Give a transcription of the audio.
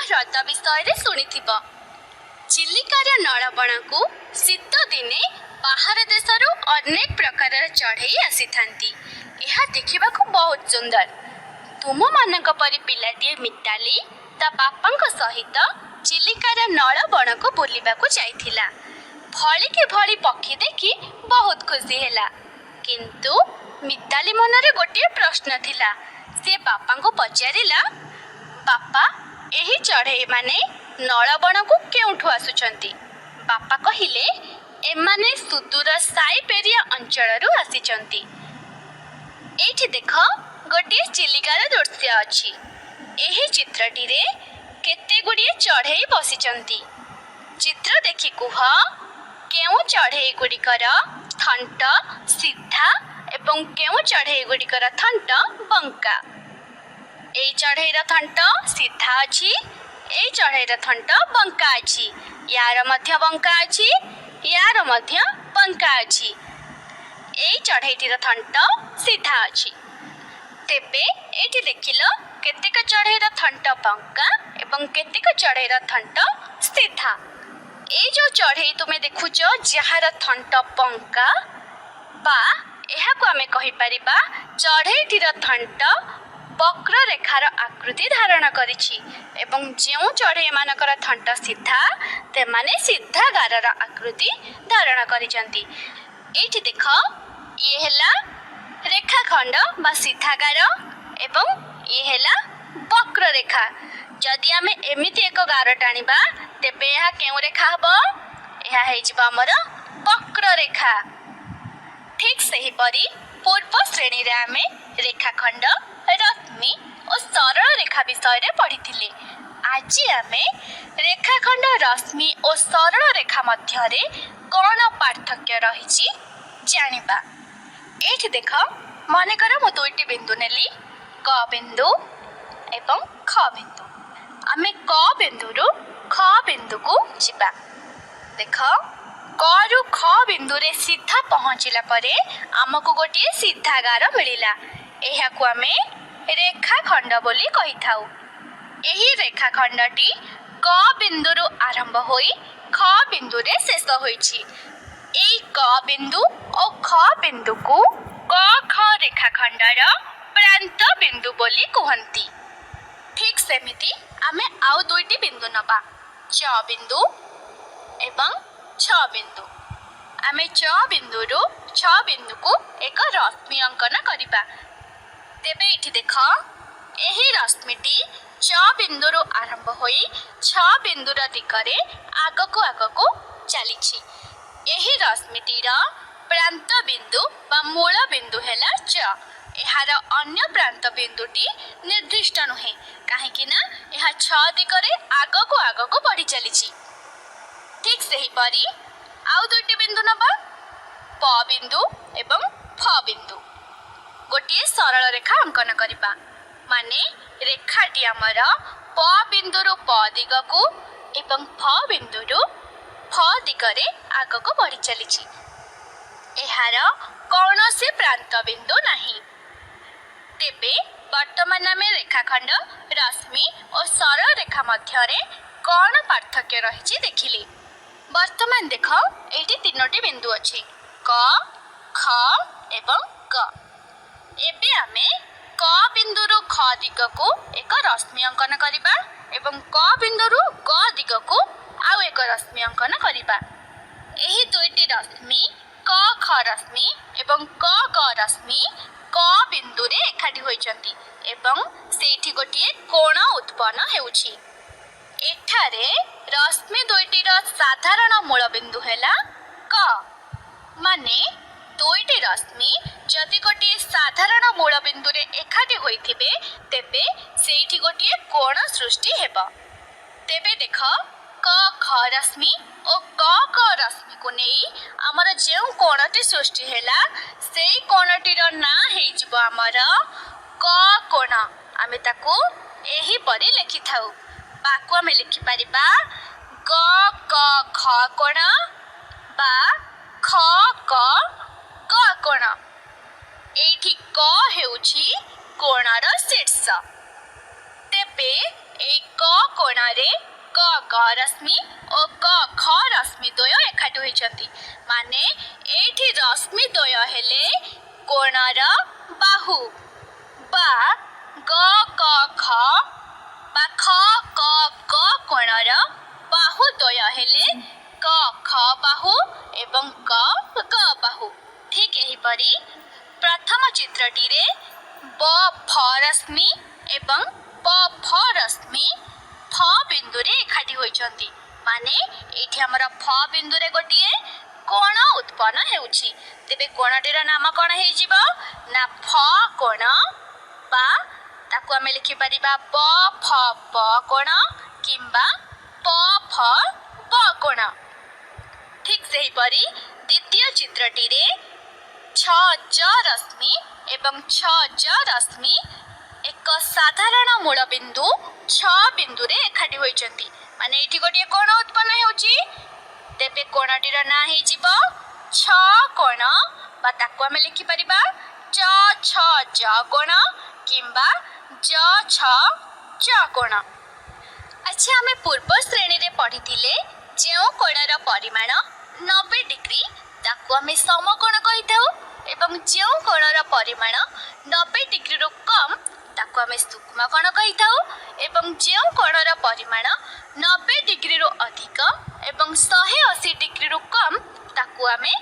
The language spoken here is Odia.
ହ୍ରଦ ବିଷୟରେ ଶୁଣିଥିବ। ଚିଲିକାର ନଳବଣକୁ ଶୀତ ଦିନେ ବାହାର ଦେଶରୁ ଅନେକ ପ୍ରକାରର ଚଢ଼େଇ ଆସିଥାନ୍ତି। ଏହା ଦେଖିବାକୁ ବହୁତ ସୁନ୍ଦର। ତୁମମାନଙ୍କ ପରି ପିଲାଟିଏ ମିତାଲି ତା ବାପାଙ୍କ ସହିତ ଚିଲିକାର ନଳବଣକୁ ବୁଲିବାକୁ ଯାଇଥିଲା। ଭଳିକି ଭଳି ପକ୍ଷୀ ଦେଖି ବହୁତ ଖୁସି ହେଲା। କିନ୍ତୁ ମିତାଲି ମନରେ ଗୋଟିଏ ପ୍ରଶ୍ନ ଥିଲା। ସେ ବାପାଙ୍କୁ ପଚାରିଲା, "ବାପା, ଏହି ଚଢ଼େଇମାନେ ନଳବଣକୁ କେଉଁଠୁ ଆସୁଛନ୍ତି?" ବାପା କହିଲେ, "ଏମାନେ ସୁଦୂର ସାଇବେରିଆ ଅଞ୍ଚଳରୁ ଆସିଛନ୍ତି।" ଏଇଠି ଦେଖ, ଗୋଟିଏ ଚିଲିକାର ଦୃଶ୍ୟ ଅଛି। ଏହି ଚିତ୍ରଟିରେ କେତେ ଗୁଡ଼ିଏ ଚଢ଼େଇ ବସିଛନ୍ତି। ଚିତ୍ର ଦେଖି କୁହ, କେଉଁ ଚଢ଼େଇ ଗୁଡ଼ିକର ଥଣ୍ଟ ସିଧା ଏବଂ କେଉଁ ଚଢ଼େଇ ଗୁଡ଼ିକର ଥଣ୍ଟ ବଙ୍କା? ଏଇ ଚଢ଼େଇର ଥଣ୍ଟ ସିଧା ଅଛି, ଏଇ ଚଢ଼େଇର ଥଣ୍ଟ ବଙ୍କା ଅଛି, ୟାର ମଧ୍ୟ ବଙ୍କା ଅଛି, ୟାର ମଧ୍ୟ ବଙ୍କା ଅଛି। ଏଇ ଚଢ଼େଇଟିର ଥଣ୍ଟ ସିଧା ଅଛି। ତେବେ ଏଇଠି ଦେଖିଲ, କେତେକ ଚଢ଼େଇର ଥଣ୍ଟ ବଙ୍କା ଏବଂ କେତେକ ଚଢ଼େଇର ଥଣ୍ଟ ସିଧା। ଏଇ ଯୋଉ ଚଢ଼େଇ ତୁମେ ଦେଖୁଛ, ଯାହାର ଥଣ୍ଟ ବଙ୍କା, ବା ଏହାକୁ ଆମେ କହିପାରିବା ଚଢ଼େଇଟିର ଥଣ୍ଟ ବକ୍ରରେଖାର ଆକୃତି ଧାରଣ କରିଛି ଏବଂ ଯେଉଁ ଚଢ଼େଇମାନଙ୍କର ଥଣ୍ଟ ସିଧା, ସେମାନେ ସିଧା ଗାରର ଆକୃତି ଧାରଣ କରିଛନ୍ତି। ଏଇଠି ଦେଖ, ଇଏ ହେଲା ରେଖାଖଣ୍ଡ ବା ସିଧା ଗାର ଏବଂ ଇଏ ହେଲା ବକ୍ରରେଖା। ଯଦି ଆମେ ଏମିତି ଏକ ଗାର ଟାଣିବା, ତେବେ ଏହା କେଉଁ ରେଖା ହେବ? ଏହା ହେଇଯିବ ଆମର ବକ୍ରରେଖା। ଠିକ୍ ସେହିପରି ପୂର୍ବ ଶ୍ରେଣୀରେ ଆମେ ରେଖାଖଣ୍ଡ, ରଶ୍ମି ଓ ସରଳ ରେଖା ବିଷୟରେ ପଢ଼ିଥିଲେ। ଆଜି ଆମେ ରେଖାଖଣ୍ଡ, ରଶ୍ମି ଓ ସରଳ ରେଖା ମଧ୍ୟରେ କ'ଣ ପାର୍ଥକ୍ୟ ରହିଛି ଜାଣିବା। ଏଇଠି ଦେଖ, ମନେକର ମୁଁ ଦୁଇଟି ବିନ୍ଦୁ ନେଲି, କ ବିନ୍ଦୁ ଏବଂ ଖ ବିନ୍ଦୁ। ଆମେ କ ବିନ୍ଦୁରୁ ଖ ବିନ୍ଦୁକୁ ଯିବା। ଦେଖ, କରୁ ଖ ବିନ୍ଦୁରେ ସିଧା ପହଞ୍ଚିଲା ପରେ ଆମକୁ ଗୋଟିଏ ସିଧା ଗାର ମିଳିଲା। ଏହାକୁ ଆମେ ରେଖାଖଣ୍ଡ ବୋଲି କହିଥାଉ। ଏହି ରେଖାଖଣ୍ଡଟି କ ବିନ୍ଦୁରୁ ଆରମ୍ଭ ହୋଇ ଖ ବିନ୍ଦୁରେ ଶେଷ ହୋଇଛି। ଏଇ କ ବିନ୍ଦୁ ଓ ଖ ବିନ୍ଦୁକୁ କ ଖ ରେଖାଖଣ୍ଡର ପ୍ରାନ୍ତ ବିନ୍ଦୁ ବୋଲି କୁହନ୍ତି। ଠିକ୍ ସେମିତି ଆମେ ଆଉ ଦୁଇଟି ବିନ୍ଦୁ ନେବା, ଚ ବିନ୍ଦୁ ଏବଂ ଛ ବିନ୍ଦୁ। ଆମେ ଚ ବିନ୍ଦୁରୁ ଛ ବିନ୍ଦୁକୁ ଏକ ରଶ୍ମି ଅଙ୍କନ କରିବା। ତେବେ ଏଇଠି ଦେଖ, ଏହି ରଶ୍ମିଟି ଚ ବିନ୍ଦୁରୁ ଆରମ୍ଭ ହୋଇ ଛ ବିନ୍ଦୁର ଦିଗରେ ଆଗକୁ ଆଗକୁ ଚାଲିଛି। ଏହି ରଶ୍ମିଟିର ପ୍ରାନ୍ତ ବିନ୍ଦୁ ବା ମୂଳ ବିନ୍ଦୁ ହେଲା ଚ। ଏହାର ଅନ୍ୟ ପ୍ରାନ୍ତ ବିନ୍ଦୁଟି ନିର୍ଦ୍ଦିଷ୍ଟ ନୁହେଁ, କାହିଁକି ନା ଏହା ଛଅ ଦିଗରେ ଆଗକୁ ଆଗକୁ ବଢ଼ି ଚାଲିଛି। ଠିକ୍ ସେହିପରି ଆଉ ଦୁଇଟି ବିନ୍ଦୁ ନେବା, ପ ବିନ୍ଦୁ ଏବଂ ଫ ବିନ୍ଦୁ। ଗୋଟିଏ ସରଳ ରେଖା ଅଙ୍କନ କରିବା, ମାନେ ରେଖାଟି ଆମର ପ ବିନ୍ଦୁରୁ ପ ଦିଗକୁ ଏବଂ ଫ ବିନ୍ଦୁରୁ ଫ ଦିଗରେ ଆଗକୁ ବଢ଼ି ଚାଲିଛି। ଏହାର କୌଣସି ପ୍ରାନ୍ତ ବିନ୍ଦୁ ନାହିଁ। ତେବେ ବର୍ତ୍ତମାନ ଆମେ ରେଖାଖଣ୍ଡ, ରଶ୍ମି ଓ ସରଳ ରେଖା ମଧ୍ୟରେ କ'ଣ ପାର୍ଥକ୍ୟ ରହିଛି ଦେଖିଲେ। ବର୍ତ୍ତମାନ ଦେଖ, ଏଇଠି ତିନୋଟି ବିନ୍ଦୁ ଅଛି, କ, ଖ ଏବଂ ଗ। ଏବେ ଆମେ କ ବିନ୍ଦୁରୁ ଖ ଦିଗକୁ ଏକ ରଶ୍ମି ଅଙ୍କନ କରିବା ଏବଂ ଗ ବିନ୍ଦୁରୁ ଗ ଦିଗକୁ ଆଉ ଏକ ରଶ୍ମି ଅଙ୍କନ କରିବା। ଏହି ଦୁଇଟି ରଶ୍ମି, କ ଖ ରଶ୍ମି ଏବଂ କ ଗ ରଶ୍ମି, କ ବିନ୍ଦୁରେ ଏକାଠି ହୋଇଛନ୍ତି ଏବଂ ସେଇଠି ଗୋଟିଏ କୋଣ ଉତ୍ପନ୍ନ ହେଉଛି। ଏଠାରେ ରଶ୍ମି ଦୁଇଟିର ସାଧାରଣ ମୂଳ ବିନ୍ଦୁ ହେଲା କ। ମାନେ ଦୁଇଟି ରଶ୍ମି ଯଦି ଗୋଟିଏ ସାଧାରଣ ମୂଳ ବିନ୍ଦୁରେ ଏକାଠି ହୋଇଥିବେ, ତେବେ ସେଇଠି ଗୋଟିଏ କୋଣ ସୃଷ୍ଟି ହେବ। ତେବେ ଦେଖ, କ ଖ ରଶ୍ମି ଓ ଗ ଗ ରଶ୍ମିକୁ ନେଇ ଆମର ଯେଉଁ କୋଣଟି ସୃଷ୍ଟି ହେଲା, ସେଇ କୋଣଟିର ନାଁ ହେଇଯିବ ଆମର କ କୋଣ। ଆମେ ତାକୁ ଏହିପରି ଲେଖିଥାଉ। ୟାକୁ ଆମେ ଲେଖିପାରିବା ଗ କ ଖ କୋଣ ବା ଖ କ ଗ କୋଣ। ଏଇଠି କ ହେଉଛି କୋଣର ଶୀର୍ଷ। ତେବେ ଏଇ କ କୋଣ କୋଣରେ କ ଗ ରଶ୍ମି ଓ କ ଖ ରଶ୍ମି ଦ୍ୱୟ ଏକାଠି ହୋଇଛନ୍ତି। ମାନେ ଏଇଠି ରଶ୍ମି ଦ୍ୱୟ ହେଲେ କୋଣର ବାହୁ, ବା ଗ କ ଖ ବା ଖ କ ଗ କୋଣର ବାହୁ ଦ୍ୱୟ ହେଲେ କ ଖ ବାହୁ ଏବଂ କ ଗ ବାହୁ। ଠିକ୍ ଏହିପରି ପ୍ରଥମ ଚିତ୍ରଟିରେ ବ ଫ ରଶ୍ମି ଏବଂ ପ ଫ ରଶ୍ମି ଫ ବିନ୍ଦୁରେ ଏକାଠି ହୋଇଛନ୍ତି। ମାନେ ଏଇଠି ଆମର ଫ ବିନ୍ଦୁରେ ଗୋଟିଏ କୋଣ ଉତ୍ପନ୍ନ ହେଉଛି। ତେବେ କୋଣଟିର ନାମ କ'ଣ ହେଇଯିବ ନା ଫ କୋଣ, ବା ତାକୁ ଆମେ ଲେଖିପାରିବା ବ ଫ ପ କୋଣ କିମ୍ବା ପ ଫ ବ କୋଣ। ଠିକ୍ ସେହିପରି ଦ୍ୱିତୀୟ ଚିତ୍ରଟିରେ ଛ ଚ ରଶ୍ମି ଏବଂ ଛ ଜ ରଶ୍ମି ଏକ ସାଧାରଣ ମୂଳ ବିନ୍ଦୁ ଛ ବିନ୍ଦୁରେ ଏକାଠି ହୋଇଛନ୍ତି। ମାନେ ଏଇଠି ଗୋଟିଏ କୋଣ ଉତ୍ପନ୍ନ ହେଉଛି। ତେବେ କୋଣଟିର ନାଁ ହେଇଯିବ ଛ କୋଣ, ବା ତାକୁ ଆମେ ଲେଖିପାରିବା ଚ ଛ ଜ କୋଣ କିମ୍ବା ଜ ଛ ଚ କୋଣ। ଆଚ୍ଛା, ଆମେ ପୂର୍ବ ଶ୍ରେଣୀରେ ପଢ଼ିଥିଲେ, ଯେଉଁ କୋଣର ପରିମାଣ 90 ଡିଗ୍ରୀ ତାକୁ ଆମେ ସମକୋଣ କହିଥାଉ ଏବଂ ଯେଉଁ କୋଣର ପରିମାଣ 90 ଡିଗ୍ରୀରୁ କମ୍ ତାକୁ ଆମେ ସୂକ୍ଷ୍ମ କୋଣ କହିଥାଉ ଏବଂ ଯେଉଁ କୋଣର ପରିମାଣ 90 ଡିଗ୍ରୀରୁ ଅଧିକ ଏବଂ 180 ଡିଗ୍ରୀରୁ କମ୍ ତାକୁ ଆମେ